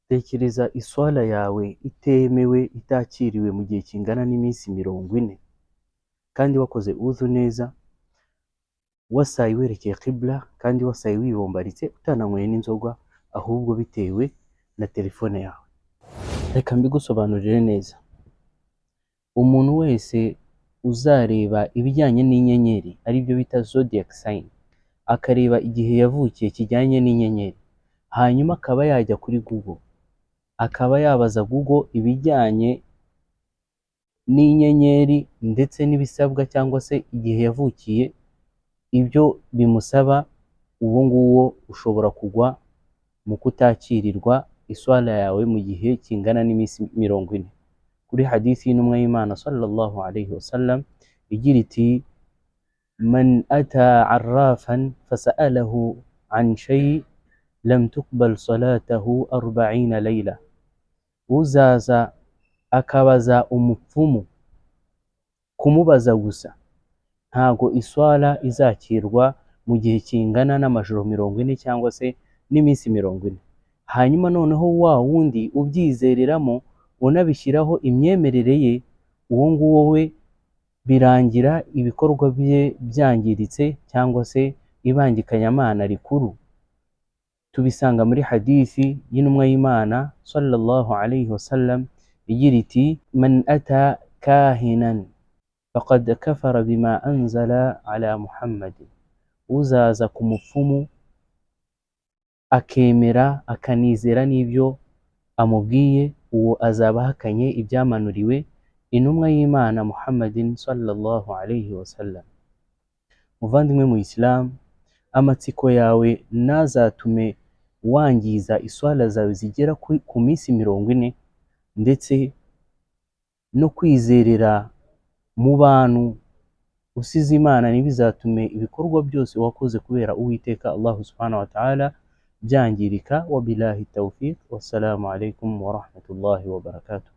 Tekereza iswala yawe itemewe, itakiriwe mu gihe kingana n'iminsi 40, kandi wakoze udhu neza, wasaye werekeye qibla, kandi wasaye wibombaritse, utananyweye n'inzoga, ahubwo bitewe na telefone yawe. Reka mbigusobanurire neza. Umuntu wese uzareba ibijyanye n'inyenyeri, aribyo bita zodiac sign, akareba igihe yavukiye kijyanye n'inyenyeri, hanyuma akaba yajya kuri Google, akaba yabaza Google ibijyanye n'inyenyeri ndetse n'ibisabwa cyangwa se igihe yavukiye ibyo bimusaba, uwo nguwo ushobora kugwa mu kutakirirwa iswala yawe mu gihe kingana n'iminsi 40. Kuri hadithi y'intumwa y'Imana sallallahu alayhi wasallam igira iti: "Man ata arrafan fasa'alahu an shay lam tuqbal salatahu 40 layla." Uzaza akabaza umupfumu, kumubaza gusa, ntago iswala izakirwa mu gihe kingana n'amajoro 40 cyangwa se n'iminsi 40. Hanyuma noneho wa wundi ubyizereramo, unabishyiraho imyemerere ye, uwo nguwo we birangira ibikorwa bye byangiritse cyangwa se ibangikanyamana rikuru. Tubisanga muri hadithi y'intumwa y'Imana sallallahu alayhi wasallam igira iti: "Man ata kahinan faqad kafara bima anzala ala Muhammadin." Uzaza ku mupfumu akemera akanizera n'ibyo amubwiye, uwo azaba ahakanye ibyamanuriwe intumwa y'Imana Muhammadin sallallahu alayhi wasallam. Muvandimwe mu Isilamu, amatsiko yawe ntazatume wangiza iswala zawe zigera ku minsi 40, ndetse no kwizerera mu bantu usize Imana ntibizatume ibikorwa byose wakoze kubera Uwiteka Allahu subhanahu wa ta'ala byangirika. Wabillahi tawfiq, wassalamu alaikum wa rahmatullahi wa barakatuh.